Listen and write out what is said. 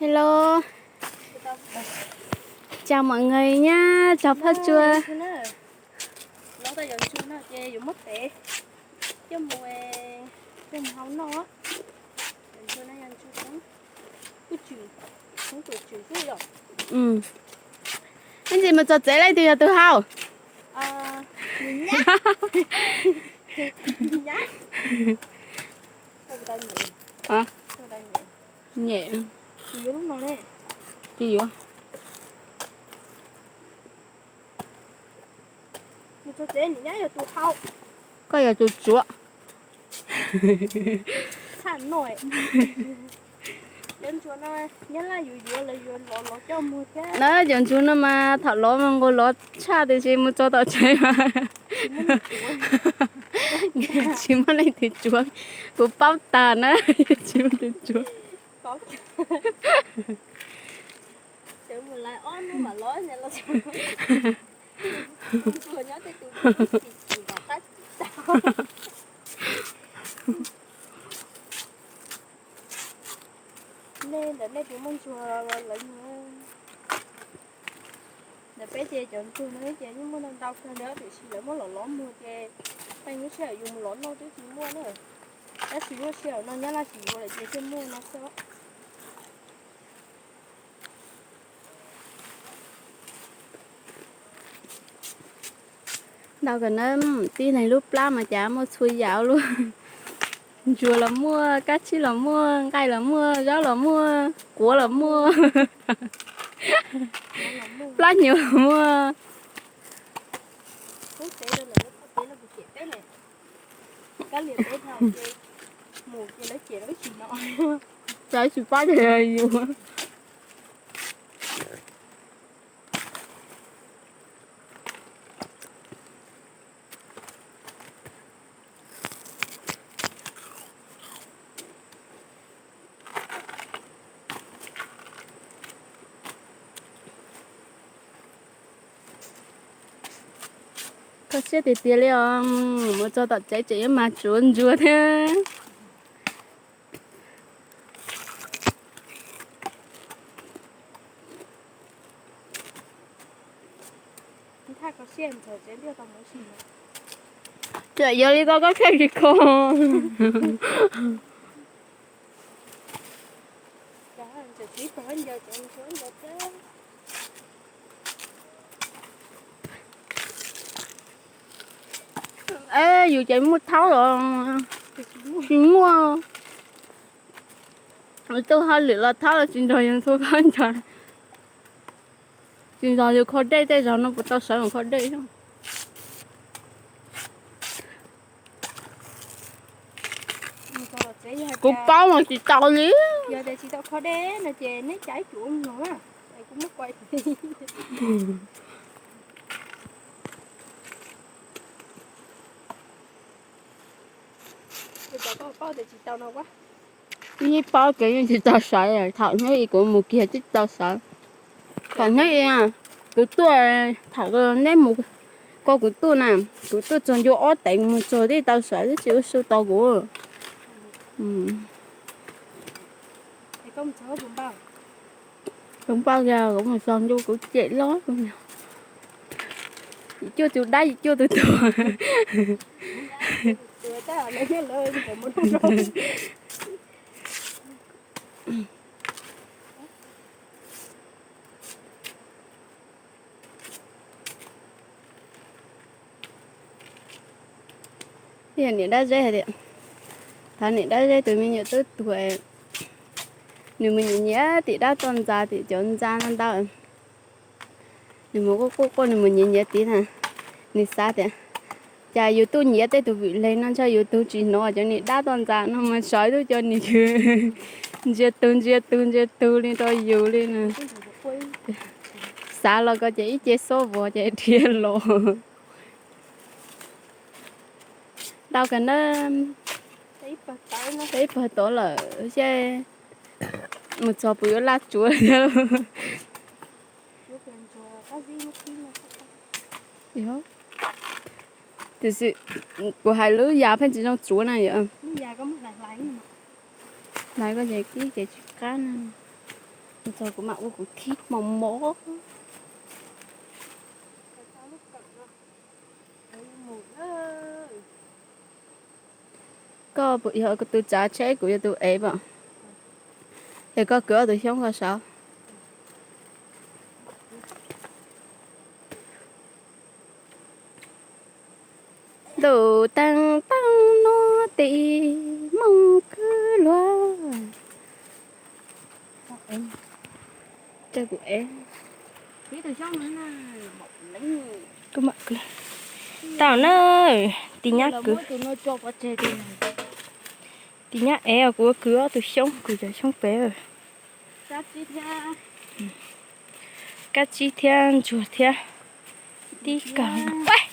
Hello, chào mọi người nhá, chào Pháp Chua. Ib ntsis mus txog tsev leej twg yog tus haus? Nyem. Tsis yuav. Koj yog tus tsuav. Na cov ntsuag no mas thaum lov mas nqus lov tshaj tiam sis mus txog tom tsev mas tsis muaj leej twg tsuav. Kuv paub tas na, tsis muaj tus tsuav. Nej ntawm nej puas muaj ntsuag lawv? Ntawm peb ces cov ntsuag no ces yeej muaj ntau ntau kawg li, tiam sis lawv muab lov lov muag ces pheej lub sij hawm yus mus lov noj twb tsis muaj na. Tab sis lub sij hawm no nyab laj tsis yuav lawm ces thiaj muaj no xwb. Ntau kawg na, tib neeg lub plab mas cas muaj txhua yam luaj. Ntsuag los muaj, kab tsib los muaj, nqaij los muaj, zaub los muaj, quav los muaj, plab hnyuv los muaj. Tsis pab li yus. Kho siab tiag tiag li os, mus txog tom tsev tseem yuav mag tsuav ntsuag thiab. Txawm yog li koj koj thiaj tsis kho. Yus ces muaj thaub los tsis muaj. Tuaj hauj lwm los thaub los tsis nrog yus txhua khaub ncaws. Tsis nrog yus kho dej, tej zaum no puas tau sawv mus kho dej. Kuv paub mas tsis tau li. Yeej paub ces yeej tsis tau sawv, thaum hnub i kuv mus kiag twb tau sawv. Thaum hnub i kuv tuaj, thaum neb mus koj kuv tuaj na, kuv tuaj txog ncua ob teev mus txog twb tau sawv, twb tsis ua su tau kuv. Kuv npaj kiag kuv mus txog ncua kuv cem lob. Yim cuaj tus dab, yim cuaj tus tuag. Niam dab zeb hais tias, thov niam dab zeb tus me nyuam tub tuag, nws mus nyiam nyiam tim dab toj ntxa, tim cov ntxa no ntau. Nws mus quaj quaj quaj, nws mus nyiam nyiam tid na, nws xav tias, cas yus tuaj nyiam tej tus vwm leg no ntshe yus tus tsis hnov cov niag dab toj ntxa no mas sawv tuaj cov niag ntsia tug ntsia tug ntsia tug li rau yus li na. Xav los ko ces ib ce xob vos ces dhia los. Ntau kawg na, ib pawg tod lawm seb mus txog puas yuav laj tsuav thiab. Tiam sis kuv hais lub yas pheej tsis zoo tsuav na yom. Hlais koj ces kib ces tsis qab na. Txog kuv mam ua kuv thib mos mos. Koj puas yog tus tsav tsheb, kuv yog tus ev pom. Es koj kwv ob tus xyoob ko saud. Ntuj teej teej nuab tim Moos Kwj Luag. Tau na, tis nyab kwv, tis nyab ev, kuv ua kwv ob tug xyoob, kuv cov xyoob pem. Kab tsib thiab ntsuag thiab tib kawg.